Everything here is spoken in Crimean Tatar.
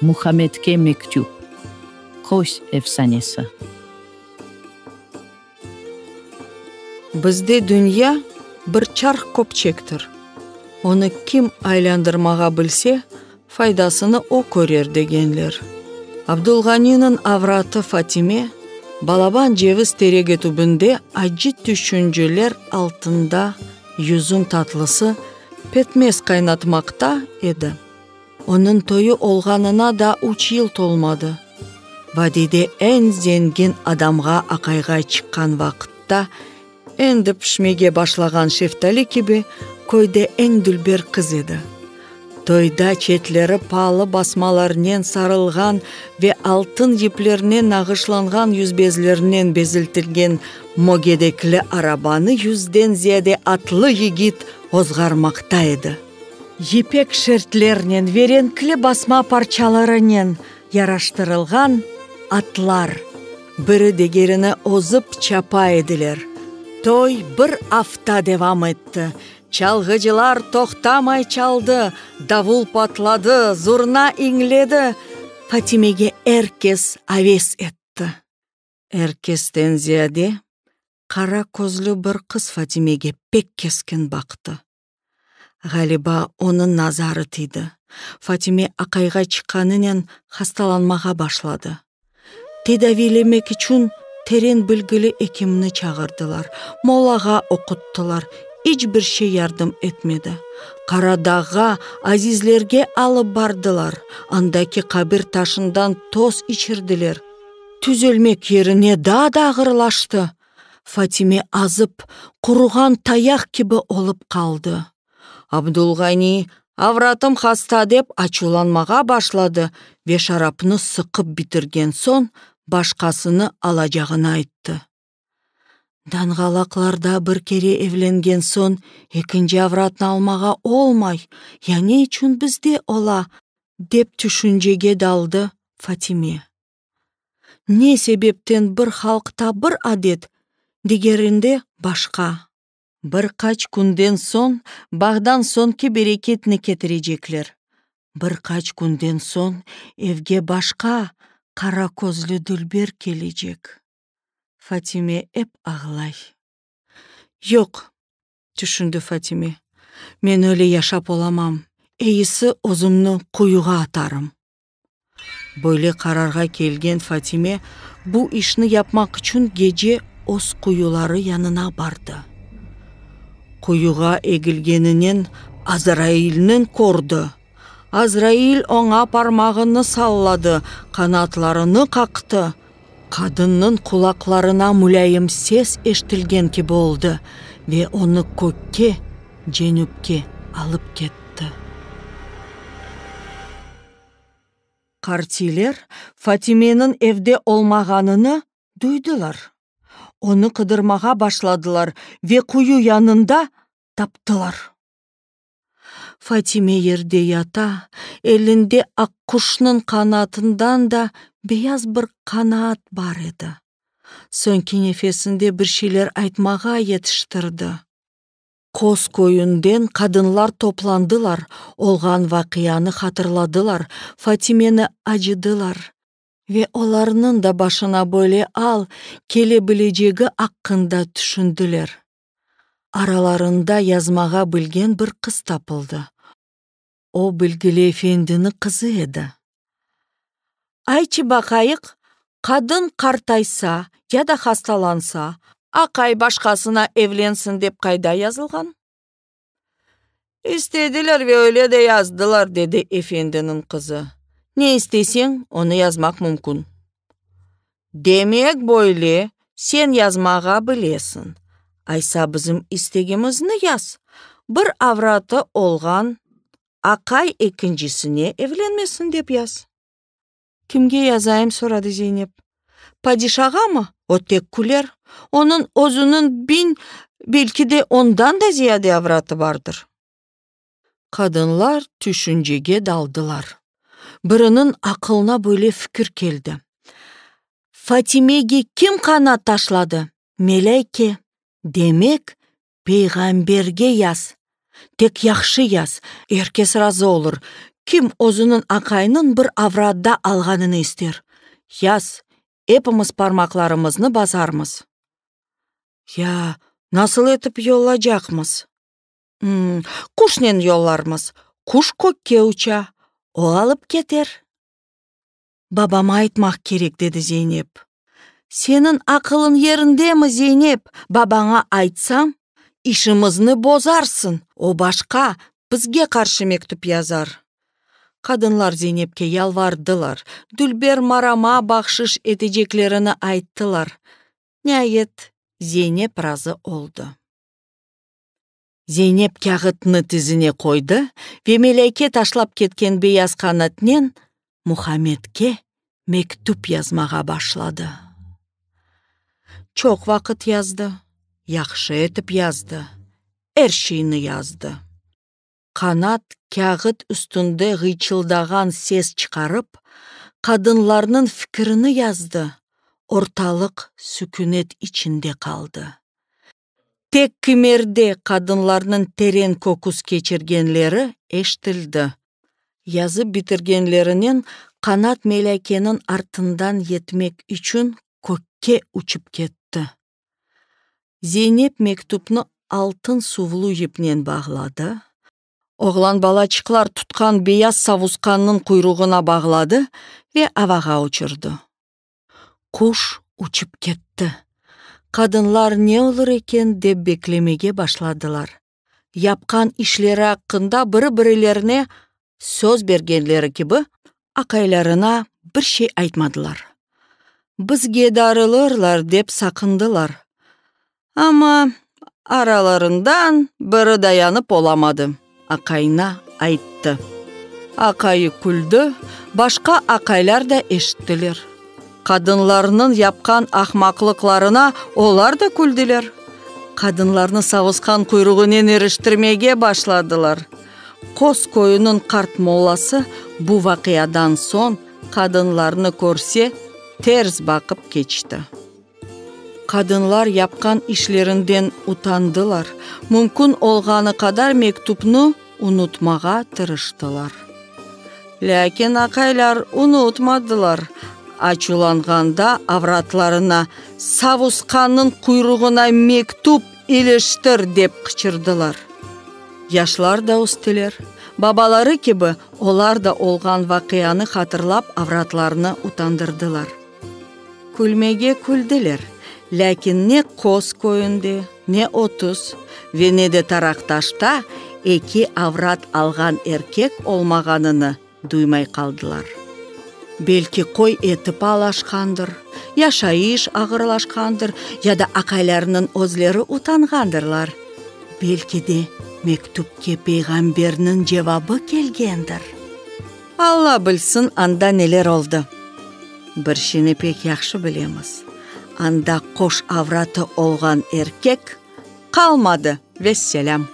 Muhammedke mektüp. Köz efsanesi. Bizde dünya bir çarh köpçektir. Onı kim aylandırmağa bilse, faydasını o körer degenler. Abdulganiniñ avratı Fatime balaban ceviz teregi tübünde acı tüşünceler altında yüzüm tatlısı, petmez qaynatmaqta edi. Onıñ toyu olğanına daa üç yıl tolmadı. Vadiyde eñ zengin adamğa aqayğa çıqqan vaqıtta, endi pişmege başlağan şeftali kibi, köyde eñ dülber qız edi. Toyda çetleri paalı basmalarnen sarılğan ve altın yiplernen nağışlanğan yüzbezlernen bezeltilgen mögedekli arabanı yüzden ziyade atlı yigit ozğarmaqta edi. Yipek şertlernen ve renkli basma parçalarınen yaraştırılğan atlar biri digerini ozıp çapa ediler. Toy bir afta devam etti. Çalğıcılar toqtamay çaldı, davul patladı, zurna iñledi. Fatimege er kes aves etti. Er kesten ziyade qara közlü bir qız Fatimege pek keskin baqtı. Ğaliba, onıñ nazarı tiydi. Fatime aqayğa çıqqanınen hastalanmağa başladı. Tedaviylemek içün teren bilgili ekimni çağırdılar, mollağa oquttılar, iç bir şey yardım etmedi. Qara Dağğa azizlerge alıp bardılar, andaki qabir taşından toz içirdiler. Tüzelmek yerine daa da ağırlaştı. Fatime azıp, quruğan tayaq kibi olıp qaldı. Abdulğani, avratım hasta dep, açuvlanmağa başladı ve şarapnı sıqıp bitirgen soñ, başqasını alacağını ayttı. Danğalaqlarda bir kere evlengen soñ, ekinci avratnı almağa olmay, ya ne içün bizde ola, dep tüşüncege daldı Fatime. Ne sebepten bir halqta bir adet, digerinde başqa? Bir qaç künden soñ bağdan soñki bereketni ketirecekler. Bir qaç künden soñ evge başqa qara közlü dülber kelecek. Fatime ep ağlay. Yoq, tüşündi Fatime, men öyle yaşap olamam, eyisi özümni quyuğa atarım. Böyle qararğa kelgen Fatime bu işni yapmaq içün gece öz quyuları yanına bardı. Quyuğa egilgeninen Azrailni kördi. Azrail oña parmağını salladı, qanatlarını qaqtı. Qadınnıñ qulaqlarına mulâyim ses eşitilgen kibi oldı ve onı kökke, cenüpke alıp ketti. Qartiyler Fatimeniñ evde olmağanını duydılar. Onı qıdırmağa başladılar ve quyu yanında taptılar. Fatime yerde yata, elinde aqquşnıñ qanatından da beyaz bir qanat bar edi. Soñki nefesinde bir şeyler aytmağa yetiştirdi. Qoz köyünden qadınlar toplandılar, olğan vaqianı hatırladılar, Fatimeni acıdılar ve olarnıñ da başına böyle al kele bilecegi aqqında tüşündiler. Aralarında yazmağa bilgen bir qız tapıldı. O, bilgili efendiniñ qızı edi. Aytçı baqayıq, qadın qartaysa ya da hastalansa, aqay başqasına evlensin dep qayda yazılğan? İstediler ve öyle de yazdılar, dedi efendiniñ qızı. Ne isteseñ, onı yazmaq mümkün. Demek böyle, sen yazmağa bilesiñ. Aysa bizim istegimizni yaz, bir avratı olğan aqay ekincisine evlenmesin dep yaz. Kimge yazayım, soradı Zeynep. Padişağamı? O tek küler. Onıñ özüniñ biñ, belki de ondan da ziyade avratı bardır. Qadınlar tüşüncege daldılar. Biriniñ aqılına böyle fikir keldi, Fatimege kim qanat taşladı? Melâyke. Demek, peyğamberge yaz. Tek yahşı yaz, er kes razı olur. Kim özüniñ aqayınıñ bir avrat daa alğanını ister? Yaz, epimiz parmaqlarımıznı basarmız. Ya nasıl etip yollaycaqmız? Quşnen yollarmız. Quş kökke uça, o alıp keter. Babama aytmaq kerek, dedi Zeynep. Seniñ aqılıñ yerindemi, Zeynep? Babaña aytsañ, işimizni bozarsıñ, o başqa, bizge qarşı mektüp yazar. Qadınlar Zeynepke yalvardılar, dülber marama bahşış eteceklerini ayttılar. Niayet, Zeynep razı oldı. Zeynep kâğıtnı tizine qoydı ve Meleke taşlap ketken beyaz qanatnen Muhammedke mektüp yazmağa başladı. Çoq vaqıt yazdı, yahşı etip yazdı, er şeyni yazdı. Qanat kâğıt üstünde ğıyçıldağan ses çıqarıp, qadınlarnıñ fikirini yazdı. Ortalıq sükünet içinde qaldı. Tek kimerde qadınlarnıñ teren köküs keçirgenleri eşitildi. Yazıp bitirgenlerinen qanat Melekeniñ artından yetmek içün kökke uçıp ketti. Zeynep mektüpni altın suvlu yipnen bağladı, oğlan balaçıqlar tutqan beyaz savusqannıñ quyruğına bağladı ve avağa uçurdı. Quş uçıp ketti. Qadınlar ne olur eken dep beklemege başladılar. Yapqan işleri aqqında biri-birilerine söz bergenleri kibi, aqaylarına bir şey aytmadılar. Bizge darılırlar dep saqındılar. Amma aralarından biri dayanıp olamadı, aqayına ayttı. Aqayı küldi, başqa aqaylar da eşittiler. Qadınlarnıñ yapqan ahmaqlıqlarına olar da küldiler. Qadınlarnı savusqan quyruğınen eriştirmege başladılar. Qoz köyüniñ qart mollası bu vaqiadan soñ qadınlarnı körse, ters baqıp keçti. Qadınlar yapqan işlerinden utandılar, mümkün olğanı qadar mektüpni unutmağa tırıştılar. Lâkin aqaylar unutmadılar, açuvlanğanda avratlarına, Savusqannıñ quyruğına mektüp iliştir! dep qıçırdılar. Yaşlar da östiler, babaları kibi olar da olğan vaqianı hatırlap avratlarını utandırdılar. Külmege küldiler, lâkin ne Qoz köyünde, ne 30 ve ne de Taraqtaşta eki avrat alğan erkek olmağanını duymay qaldılar. Belki qoy eti paalaşqandır, yaşayış ağırlaşqandır ya da aqaylarnıñ özleri utanğandırlar. Belki de mektüpke peyğamberniñ cevabı kelgendir. Alla bilsin anda neler oldı. Bir şeyni pek yahşı bilemiz, anda qoş avratı olğan erkek qalmadı, vesselâm.